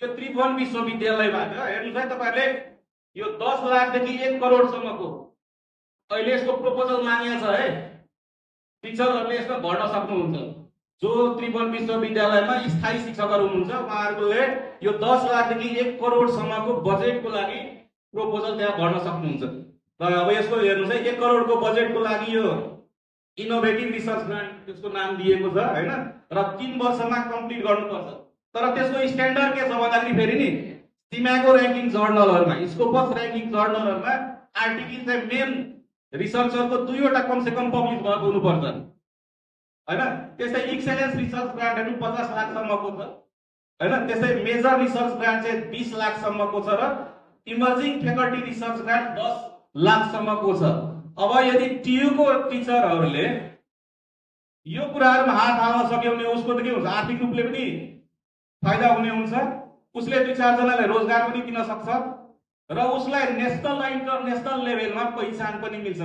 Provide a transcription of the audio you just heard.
यो त्रिभुवन विश्वविद्यालयबाट हेर्नुहोस् है तपाईहरुले यो 10 लाखदेखि 1 करोडसम्मको अहिले यसको प्रपोजल मानिएको छ है। टिचरहरूले यसमा भर्न सक्नुहुन्छ। जो त्रिभुवन विश्वविद्यालयमा स्थायी शिक्षकहरू हुनुहुन्छ उहाँहरूले यो 10 लाखदेखि 1 करोडसम्मको बजेटको लागि प्रपोजल त्यहाँ भर्न सक्नुहुन्छ। र अब यसको हेर्नुहोस् है 1 करोडको बजेटको लागि यो इनोभेटिभ रिसर्च ग्रान्ट त्यसको नाम दिएको छ हैन र 3 वर्षमा कम्प्लिट गर्नुपर्छ। तर त्यसको स्ट्यान्डर्ड के छ भन्दाखेरि फेरि नि सिमाको र्याङ्किङ जर्नलहरुमा स्कोपस र्याङ्किङ जर्नलहरुमा आर्टिकल चाहिँ मेन रिसर्चरको 2 वटा कम से कम पब्लिश भएको हुनुपर्छ हैन। त्यसै एक्सेलेन्स रिसर्च ग्रान्टहरु 50 लाख सम्मको छ हैन। त्यसै मेजर रिसर्च ग्रान्ट चाहिँ 20 लाख सम्मको छ र emerging faculty research grant 10 lakh सम्मको छ। अब यदि टियु को टिचरहरुले यो कुराहरुमा हात हाल्न सक्यो भने उसको त के हुन्छ, आर्थिक रूपले पनि फाइदा हुने हुन्छ, उसले 2-4 जनालाई रोजगार पनि दिन सक्छ र उसलाई नेशनल र इन्टरनेशनल लेभलमा पहिचान पनि मिल्छ।